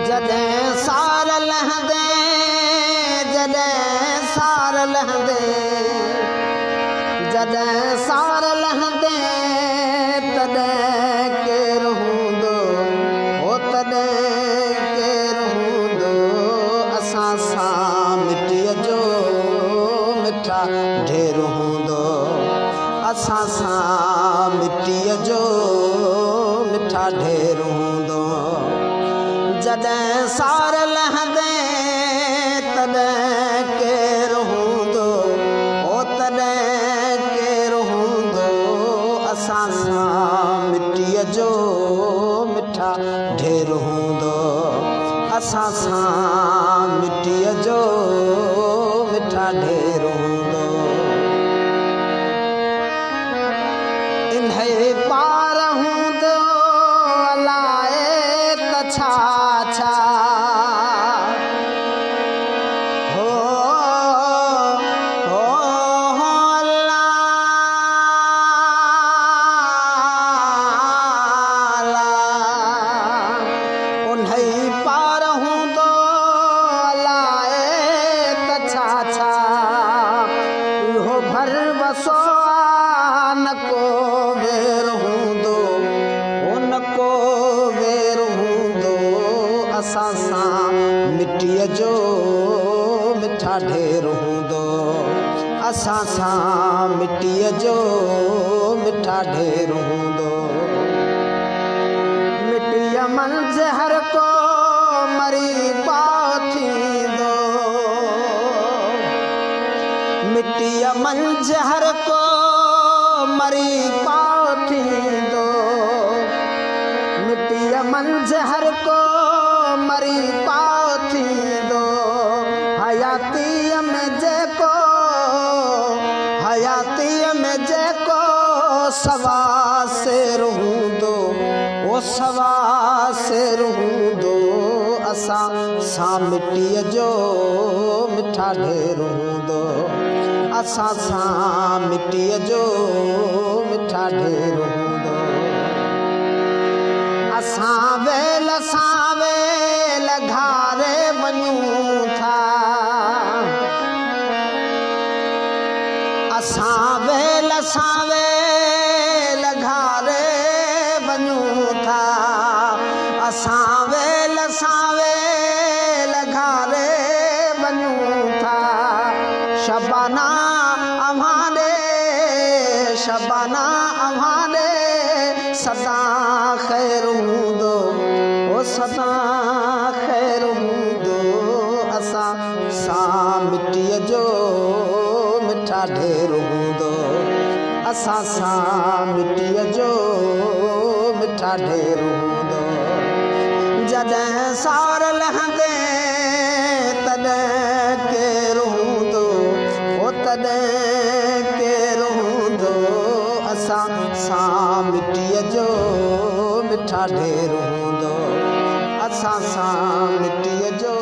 जॾहिं सार लहंदे, जॾहिं सार लहंदे, जॾहिं सार लहंदे तॾहिं केरु हूंदो, हो तॾहिं केरु हूंदो। असां सां मिटीअ जो मिठा ढेर हूंदो, असां सां मिटीअ जो मिठा ढेर हूंदो। जॾहिं सार लहंदे तॾहिं केरु हूंदो, हो तॾहिं केरु हूंदो। असां सां मिटीअ जो मिठा ढेर हूंदो, असां सां मिटीअ जो मिठा ढेर हूंदो। इन्हे पार हूंदो अलाए त छा छा, हो हो हो अल्लाह अल्लाह। उन्हे पार हूंदो अलाए त छा छा, इहो भरवसो आ न को वेर हूंदो, हो न को वेर हूंदो। असां सां मिटीअ जो मिठा ढेर हूंदो, असां सां मिटीअ जो मिठा ढेर हूंदो। मिटीअ मंझि हर को मरी पाओ थींदो, मिटीअ मंझि हर को मरी पाओ थींदो, मिटीअ मंझि हर को मरी पाओ थींदो। हयातीअ में जेको, हयातीअ में जेको सवा सेर हूंदो, ओ सवा सेर हूंदो। असां सां मिटीअ जो मिठा ढेर हूंदो, असां सां मिटीअ जो मिठा ढेर हूंदो। असां वेल सां वेल घारे वञूं था, असां वेल सां वेल घारे वञूं था, असां वेल सां वेल घारे वञूं था। शबाना अव्हां ॾे, शबाना अव्हां ॾे सदा ख़ैर हूंदो, ओ सदा ख़ैर हूंदो। असां सां मिटीअ जो मिठा ढेर हूंदो, असां सां मिटीअ जो मिठा ढेर हूंदो। जॾहिं सार लहंदे तॾहिं केरु हूंदो, हो तॾहिं केरु हूंदो। असां सां मिटीअ जो मिठा ढेर हूंदो, असां सां मिटीअ जो